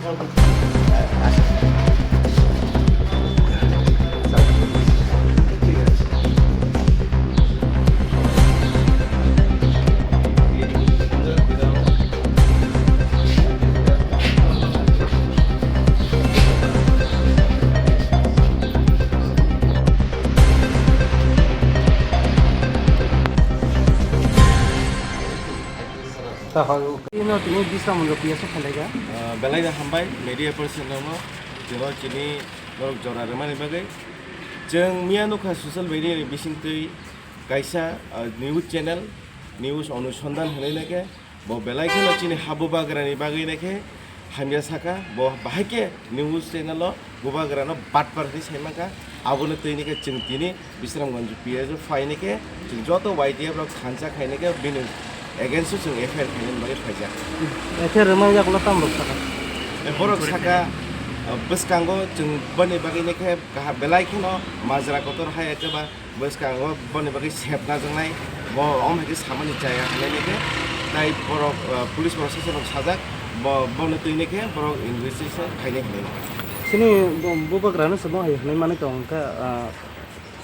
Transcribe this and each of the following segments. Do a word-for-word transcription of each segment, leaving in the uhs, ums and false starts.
Ino tini Bisramganj P S o phailaiga. Ah, belai no hambai media person rokno, jebo chini norok jora rwmani bagwi. Chwng miya nukha social media ni bisingtwi kaisa, ah, news channel, news onusondhan hinwi nai khe, bo belai kheno chini ha bubagrani bagwi nai khe hamya saka, bo bahai khe news channel o bubagrano batpar hinwi sai mankha, abono twi nai khe chwng tini Bisramganj P S o phai nai khe chwng joto Y T F rok thansa khai nai khe bini against o chwng F I R khainani bagwi phaijak. F I R rwmani yagulo tamo rok saka? E, borok saka, ah, bwskango chwng boni bagwi nai khe kaha belai kheno majra kotor hai eke ba bwskango boni bagwi sep najaknai, bo om hai khe samani chaya hinwi nai khe, tai borok, ah, police borok sasa rok sajak, bo, bono twi nai khe borok investigation khainai hinwi nai khe. Chini bu-, bubagrano se bo hai hinwi manwi tong kha, ah,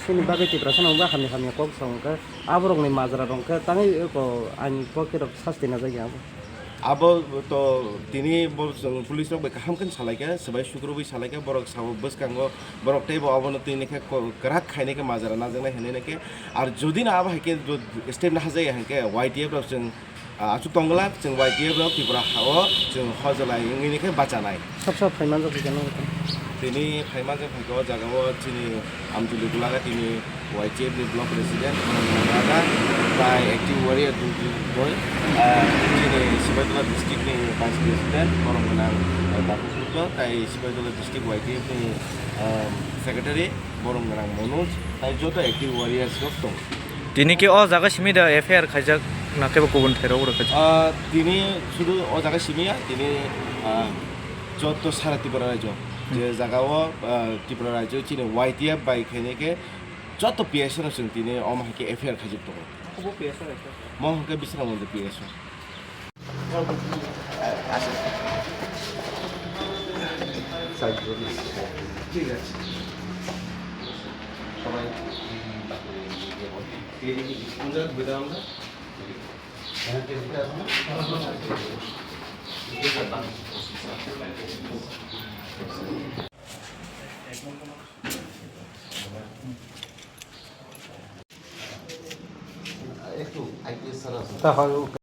chini bagwi Tiprasa no ba hamya hamya kok sa wng kha, aborokni majra rok khe tangwi ko ani pokhe rok sasti najak ya bo. Abo to tini bo chwng police rok bai kaham khe salai kha, swbai sukrubwi salai kha, borok sao bwskango borok teibo abono twi nai khe ko-, kwrak khainai khe majra najaknai hinwi nai khe, ar jodi no abo hai khe jo-, step nahajaya hinkhe Y T F rok chwng, ah, achuk tong glak, chwng Y T F rok Tripura ha o chwng hojlai wngwi nai khe bachanai. Sab sab phai manjak khe nang. Tini phai manjak khe o jaga o chini Amjuli Gulaga tini Y T F ni block president, borok gwnang Raja, tai active warrior Dunjui Boi, ah, chini Sibaitwla district ni vice president, borok gwnang, ah, Tapu Putro, tai Sibaitwla district Y T F ni, ah, secretary, borok gwnang Manoj, tai joto active warriors rok tong. Tini khe o jaga simi da F I R khaijak na khe bo kubun pherok rok khaijak? Ah, tini sudu o jaga simi ya, tini, ah, joto sara Tripura rajyo, je jaga o, ah, Tripura rajyo chini Y T F bai khainai khe joto P S O no chwng tini omo hai khe F I R khaijak tongo. Obo P S O hai khe? Mo hwnkhe Bisramganj P S O. ঠিক আছে। সবাই একটু IPS sir আছে।